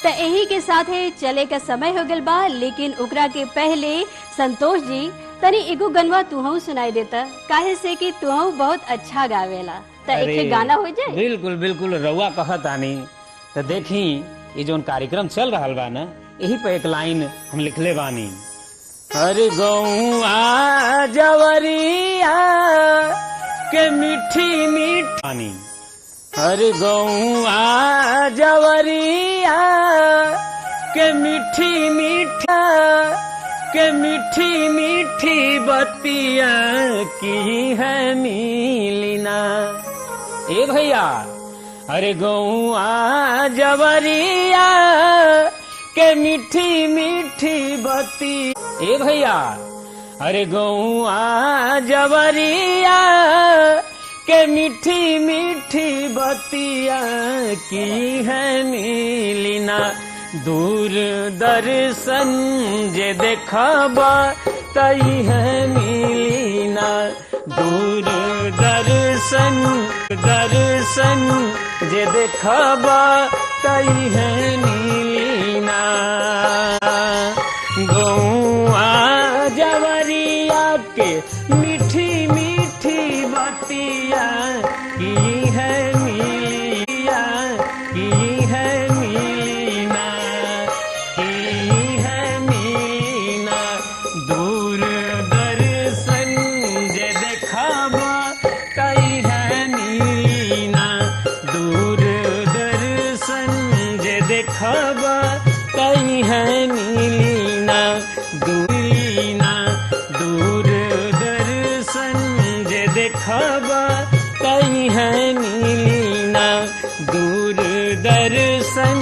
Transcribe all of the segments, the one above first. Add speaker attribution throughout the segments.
Speaker 1: तो यही के साथे चले का समय हो गल बा, लेकिन ओकरा के पहले संतोष जी तनी एगो गनवा तुहू सुनाई देता, काहे से कि तुहू बहुत अच्छा गावेला, तो एक गाना हो जाए।
Speaker 2: बिल्कुल बिल्कुल, रउआ कहत आनी तो देखी ये जोन कार्यक्रम चल रहा बा ना, यही पे एक लाइन हम लिखले बानी। अरे गौआ जवरिया के मीठी मीठी, अरे गौआ जवरिया के मीठी मीठा के मीठी मीठी बतिया की है मिलना। ए भैया, अरे गौआ जवरिया के मीठी मीठी बती, ए भैया, अरे गौआ जवरिया के मीठी मीठी बतिया की है मिलना। दूर दर्शन जे देखबा तई है मिलना, दूर दर्शन दर्शन जे देखबा तई है मिलना। गौआ जवरिया के मीठी मीठी बतिया की है मिलिया, की है मिलना, की है मिलना। दूर दर्शन जे देखबा तई है मिलना, दूर दर्शन जे देखबा तई है मिलना, दूरीना दूर दर्शन जे देखबा तई है मिलना, दूर दर्शन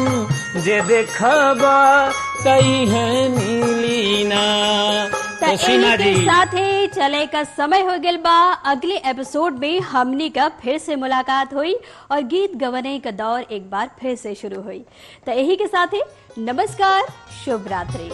Speaker 2: जे देखबा तई है मिलना।
Speaker 1: तो सीमा के साथ ही चले का समय हो गया बा। अगले एपिसोड में हमनी का फिर से मुलाकात हुई और गीत गवने का दौर एक बार फिर से शुरू हुई। तो यही के साथ ही नमस्कार, शुभ रात्रि।